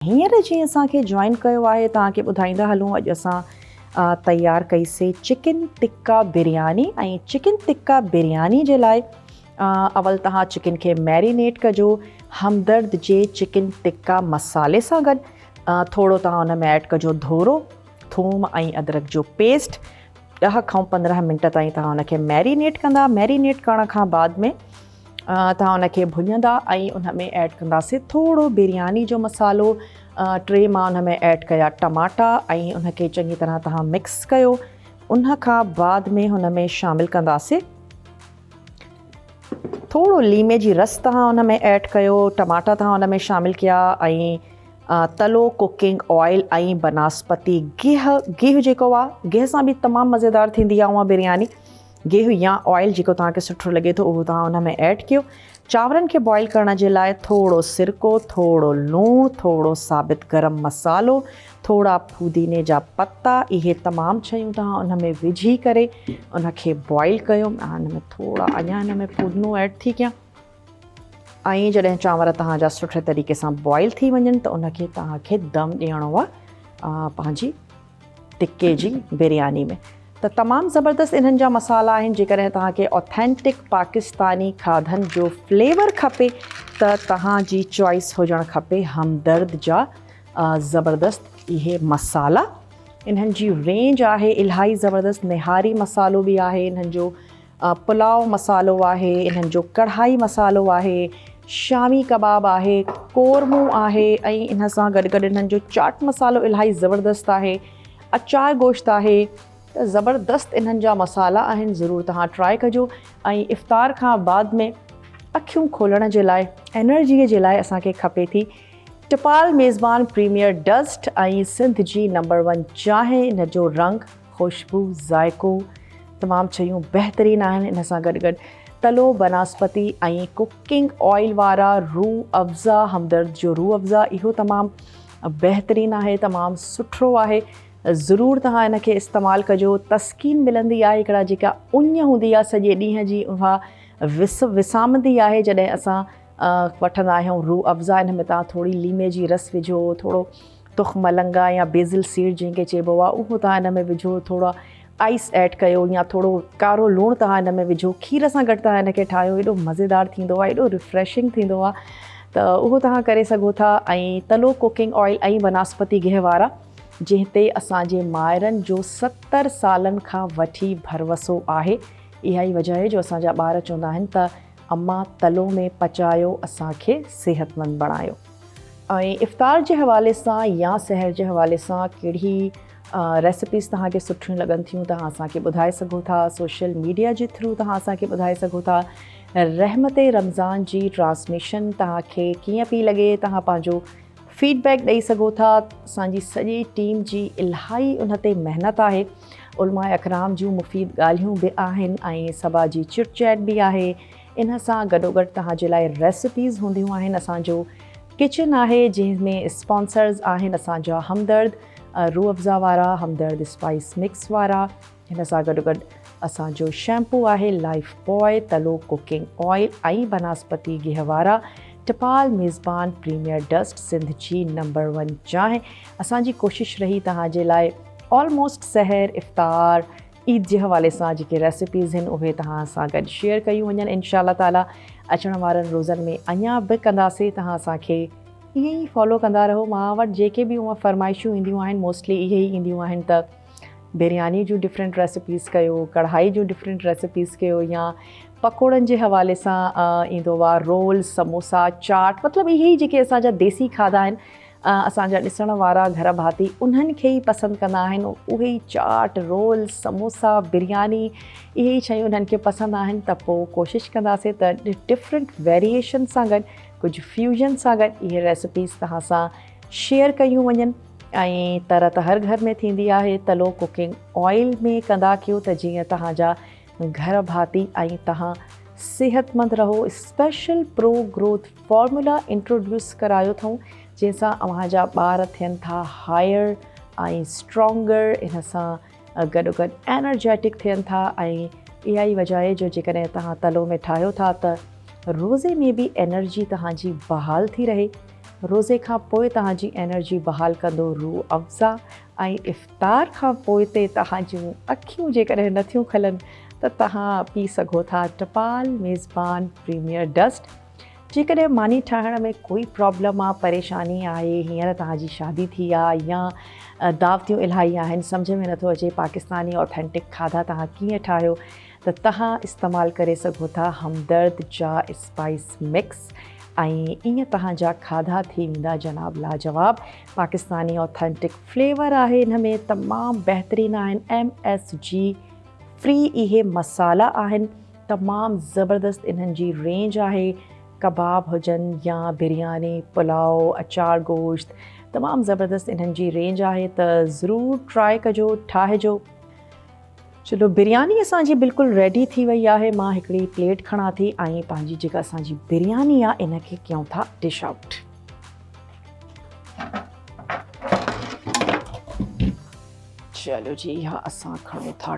هينئر جنهن اسان کي جوائن ڪيو آهي توهان کي ٻڌائيندا هلون اڄ اسان تيار ڪئي سي چڪن تڪا برياني ۽ چڪن تڪا برياني جي لاء اول توهان چڪن کي ميرينيٽ ڪجو همدرد جي چڪن تڪا مصالحي سان گڏ ٿورو توهان ان ۾ ايڊ ڪجو ڌورو ٿوم ۽ ادرڪ جو پيسٽ 10 کان 15 منٽ تائين توهان ان کي ميرينيٽ ڪندا ميرينيٽ ڪرڻ کان بعد ۾ توهان ان کي ڀڃندا ۽ ان ۾ ايڊ ڪنداسين ٿورو برياني جو مصالحو ٽي مان ان ۾ ايڊ ڪيا ٽماٽا ۽ ان کي چڱي طرح توهان مڪس ڪيو ان کان بعد ۾ هن ۾ شامل ڪنداسين ٿورو ليمي جي رس توهان ان ۾ ايڊ ڪيو ٽماٽا توهان ان ۾ شامل ڪيا ۽ تلو ڪوڪنگ آئل ۽ بناسپتي گيهه گيهه جيڪو آهي گيهه سان به تمام مزيدار ٿيندي آهي اها برياني گيهه يا آئل جيڪو توهان کي سٺو لڳي ٿو اهو توهان ان ۾ ايڊ ڪيو. چانورن کي بوائل ڪرڻ جي لاء ٿورو سرڪو، ٿورو لوڻ، ٿورو ثابت گرم مصالحو، ٿورا ڦوديني جا پتا اهي تمام شيون توهان ان ۾ وجهي ڪري ان کي بوائل ڪيو. مان ان ۾ ٿورا اڃا ان ۾ ڦودنو ايڊ ٿي ڪيان ۽ جڏهن چانور توهان جا سٺي طريقي سان بوائل ٿي وڃن ته ان کي توهان کي دم ڏيڻو آهي پنهنجي ٽڪي جي برياني ۾ ته تمام زبردست انهن جا مصالحا آهن جيڪڏهن توهان کي اوٿينٽڪ پاڪستاني کاڌن جو فليور کپي ته توهان جي چوائس هجڻ کپي همدرد جا زبردست اهي مصالحا انهن جي رينج آهي الاهي زبردست نهاري مصالحو به آهي انهن جو پلاء مصالحو آهي انهن جو ڪڙهائي مصالحو آهي شامي ڪباب آهي قورمو آهي ۽ ان سان گڏ گڏ انهن جو چاٽ مصالحو الاهي زبردست آهي اچار گوشت آهي ته زبردست انهن جا مصالحا آهن ضرور توهان ٽرائي ڪجو ۽ افطار کان بعد ۾ اکيون کولڻ جي لاء انرجي جي لاء اسان کي کپي ٿي ٽپال ميزبان پريميئر ڊسٽ ۽ سنڌ جي نمبر ون چانهه ان جو رنگ خوشبو، ذائقو تمام شيون بهترين آهن ان سان گڏ گڏ تلو بناسپتي ۽ ڪوڪنگ آئل وارا روح افزا همدرد جو روح افزا اهو تمام بهترين آهي تمام سٺو آهي ضرور توهان ان کي استعمال ڪجو تسڪين ملندي آهي هڪڙا جيڪا اڃ هوندي آهي سڄي ڏينهن جي اها وس وسامندي آهي جڏهن اسان وٺندا آهيون روح افزا ان ۾ توهان ٿوري ليمي جي رس وجهو ٿورو تخم ملنگا يا بيزل سيڊ جنهن کي چئبو آهي اهو توهان ان ۾ وجهو ٿورا آئس ايڊ ڪيو يا ٿورو ڪارو لوڻ توهان ان ۾ وجهو کير سان گڏ توهان ان کي ٺاهيو ايڏو مزيدار ٿيندو آهي ايڏو ريفريشنگ ٿيندو آهي ته اهو توهان ڪري سگهو ٿا ۽ تلو ڪوڪنگ آئل ۽ بناسپتي گيهه وارا جنهن تي اسان جي مائرن جو 70 سالن کان وٺي ڀروسو آهي اها ئي وجه آهي جو اسان جا ٻار چوندا آهن ته اما تلو ۾ پچايو اسان کي صحتمند بڻايو. ۽ افطار جي حوالي سان يا سحر جي حوالي سان ڪهڙي ريسپيز توهان کي سٺيون لڳن ٿيون توهان اسان کي ٻڌائي سگهو ٿا سوشل ميڊيا جي ٿرو توهان اسان کي ٻڌائي سگهو ٿا رحمت رمضان جي ٽرانسميشن توهان کي ڪيئن پئي لڳي توهان پنهنجو فيڊ بيڪ ڏئي سگهو ٿا اسان جي سڄي ٽيم جي الاهي ان تي محنت آهي علماء اڪرام جون مفيد ڳالهيون به آهن ۽ صبا جي چٽ چيٽ به آهي ان سان گڏوگڏ توهان جي لاء ريسپيز هونديون آهن اسان جو ڪچن آهي جنهن ۾ اسپانسرز آهن اسان جا همدرد روح افزا وارا همدرد اسپائس مڪس وارا هن سان گڏوگڏ اسان جو شيمپو آهي لائف بوائي تلو ڪوڪنگ آئل ۽ بناسپتي گيهه وارا ٽپال ميزبان پريميئر ڊسٽ سنڌ جي نمبر ون چانهه اسان جي ڪوشش رهي توهان جي لاء آلموسٽ سحر افطار عيد جي حوالي سان جيڪي ريسيپيز هن اهي توهان سان گڏ شيئر ڪيون وڃن انشاء الله تعالي اچڻ وارن روزن ۾ اڃا به ڪنداسين توهان اسان کي ائين ئي فالو ڪندا رهو مان وٽ جيڪي به هونء فرمائشون اينديون آهن موسٽلي اهي ئي اينديون آهن ته برياني جون ڊفرنٽ ريسيپيز ڪيو ڪڙهائي جون ڊفرنٽ ريسيپيز ڪيو يا پڪوڙن جي حوالي سان ايندو آهي رول سموسا چاٽ مطلب اهي ئي جيڪي اسان جا ديسي کاڌا آهن اسان جا ڏسڻ وارا گهر ڀاتي انهن کي ئي پسند ڪندا آهن اهي ئي چاٽ رول سموسا برياني اهي ئي شيون انهن کي پسند آهن ته پوء ڪوشش ڪنداسين ته ڊفرنٽ ويريئيشن سان گڏ ڪجهه فيوجن سان گڏ اهي ريسپيز توهان سان شيئر ڪيون وڃن ۽ تر ته هر گهر ۾ ٿيندي آهي تلو ڪوڪنگ آئل ۾ ڪندا ڪيو ته جيئن توهان جا گهر ڀاتي ۽ توهان صحتمند رهو special pro growth formula introduce ڪرايو اٿئون جنهن سان اوهان جا ٻار ٿين ٿا هائر ۽ اسٽرانگر ان سان گڏو گڏ انرجيٽڪ ٿين ٿا ۽ اها ئي وجه آهي جو جيڪڏهن توهان تلو ۾ ٺاهيو ٿا ته روزي ۾ به انرجي توهان جي بحال ٿي رهي. روزي کان پوء توهان جي انرجي بحال ڪندو روح افزا ۽ افطار کان پوء تي توهان جون اکيون جيڪڏهن نٿيون کلن ته توهان پي سگهو ٿا ٽپال ميزبان پريميئر ڊسٽ. جيڪڏهن ماني ٺاهڻ ۾ ڪوئي پرابلم آ پريشاني آهي هينئر توهان جي شادي ٿي آ يا دعوتيون الاهي آهن سمجهه ۾ نٿو اچي پاڪستاني اوٿينٽڪ کاڌا توهان ڪيئن ٺاهيو ته توهان استعمال ڪري سگهو ٿا همدرد جا اسپائس مڪس ۽ ائين توهان جا کاڌا ٿي ويندا جناب لاجواب پاڪستاني اوٿينٽڪ فليور آهي ان ۾ تمام بهترين آهن ايم ايس جي فري اهي مصالا آهن تمام زبردست انهن جي رينج آهي ڪباب هجن يا برياني پلاء اچار گوشت تمام زبردست انهن جي رينج آهي ته ضرور ٽرائي ڪجو ٺاهجو. چلو برياني اسان جي بلڪل ريڊي ٿي وئي آهي مان هڪڙي پليٽ کڻان ٿي ۽ پنهنجي جيڪا اسان جي برياني آهي ان کي ڪيون ٿا ڊش آئوٽ. چلو جي اها اسان کڻون ٿا.